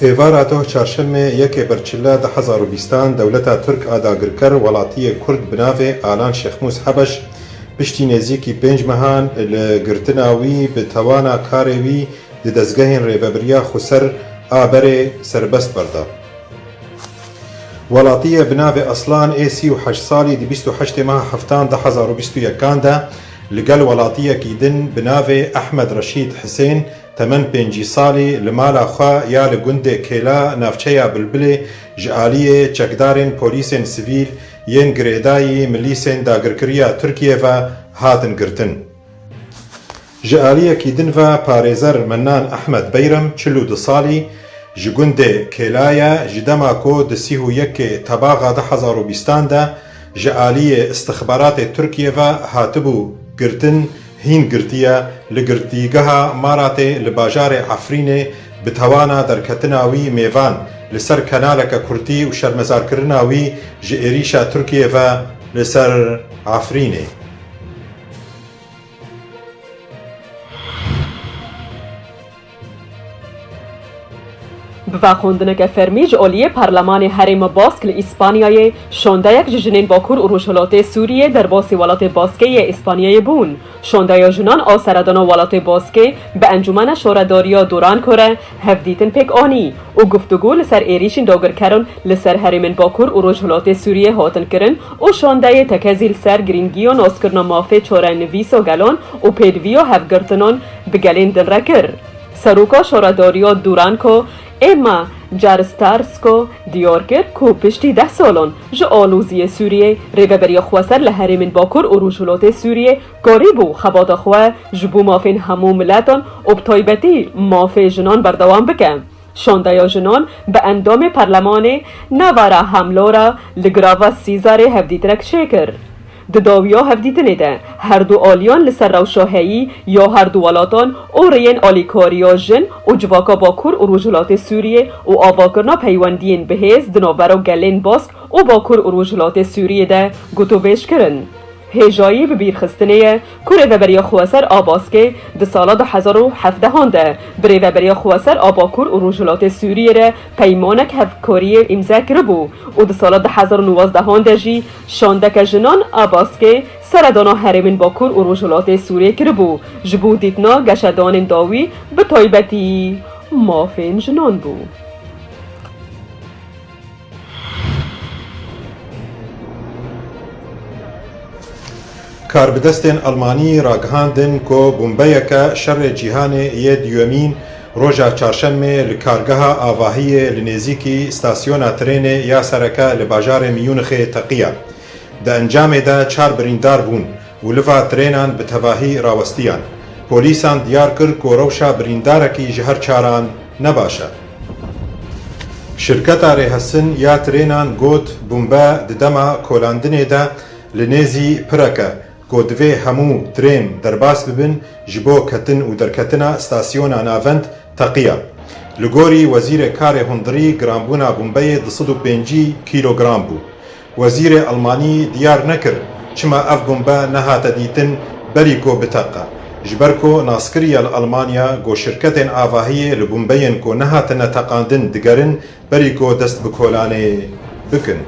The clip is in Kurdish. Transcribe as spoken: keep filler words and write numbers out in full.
Êvara doh çarşemê yekê berçila du hezar û bîstan dewleta Tirk a dagirker welatiyê Kurd bi navê Alan Şêxmûs Hebeş piştî nêzîkî pênc mehan li girtina wî bi tewana karê wî di dezgehên rêvebiriya xweser a berê serbest berda. Welatiyê bi navê Aslan ê sî û heşt salî di bîst û heştê meha heftan du hezar û bîst û yekan de li gel welatiyekî din bi navê Ehmed Reşîd Hisên temen pêncî salî li mala xwe ya li gundê Kêla navçeya Bilbilê ji aliyê çekdarên polîsên sivîl yên girêdayî milîsên dagirkeriya Tirkiyê ve hatin girtin. Ji aliyekî din ve parêzer Mennan Ehmed Beyrem çil û du salî ji gundê Kêla ye, ji dema ku di sî û yekê Tebaxa du hezar û bîstan de ji aliyê istixbaratê Tirkiyê ve hatibû girtin, hîn girtiye, li girtîgeha Maratê li bajarê Efrînê bi tewana derketina wî mêvan li ser kenaleke kurtî û şermezarkirina wî ji êrîşa Tirkiyê ve li ser Efrînê. Bi vexwendineke fermî ji aliyê Parlemanê Herêma Bask li Îspanyayê şandeyek ji jinên Bakur û Rojhilatê Sûriyê derbasî welatê Baskê yê Îspanyayê bûn. Şandeya jinan a seredana welatê Baskê bi Encûmena Şaredariya Duranko re hevdîtin pêk anî û guftûgû li ser êrîşên dagirkeran li ser herêmên Bakur û Rojhilatê Sûriyê hatin kirin û şandeyê tekezî li ser girîngiya naskirina mafê çarenivîsa gelan û pêdiviya hevgirtinan bi gelên din re kir. Seroka Şaredariya Duranko, Emma Caristarsko, diyar kir ku piştî deh salan ji aloziyê Sûriyê, Rêveberiya Xweser li herêmên Bakur û Rojhilatê Sûriyê karîbû xebata xwe ji bo mafên hemû miletan û bi taybetî mafê jinan berdewam bike. Şandeya jinan bi endamê Parlemanê Navara Hamlora li Grava Sîzarê hevdîtinek çêkir. Di dawiya hevdîtinê de her du aliyan li ser rewşa heyî ya her du welatan û rêyên alîkariya jin û civaka Bakur û Rojhilatê Sûriyê û avakirina peywendiyên bihêz di navbera gelên Bask û Bakur û Rojhilatê Sûriyê de gotûbêj kirin. Hêjayî bi bîrxistinê ye ku Rêveberiya Xweser a Baskê di sala du hezar û hevdehan de bi Rêveberiya Xweser a Bakur û Rojhilatê Sûriyê re peymanek hevkariyê îmze kiribû û di sala du hezar û nozdehan de jî şandeke jinan a Baskê seredana herêmên Bakur û Rojhilatê Sûriyê kiribû, ji bo dîtina geşedanên dawî bi taybetî mafên jinan bû. Karbidestên Almanî ragihandin ku bombeyeke şerê cîhanê yê duyemîn roja çarşemê li kargeha avahiyê li nêzîkî stasyona trênê ya sereke li bajarê Miyûnixê teqiya. Di encamê de çar birîndar bûn û liva trênan bi tevahî rawestiyan. Polîsan diyar kir ku rewşa birîndarekî ji her çaran ne baş e. Şirketa rêhesin ya trênan got, bombe di dema kolandinê de li nêzî pireke ku divê hemû trên derbas bibin, ji bo ketin û derketina stasyona navend teqiya. Li gorî Wezîrê Karê Hundirî, giranbûna bombeyê du sed û pêncî kîlogram bû. Wezîrê Almanî diyar nekir çima ev bombe nehate dîtin berî ku biteqe. Ji ber ku naskiriye li Almanya ku şirketên avahiyê li bombeyên ku nehatine teqandin digerin berî ku dest bi kolanê bikin.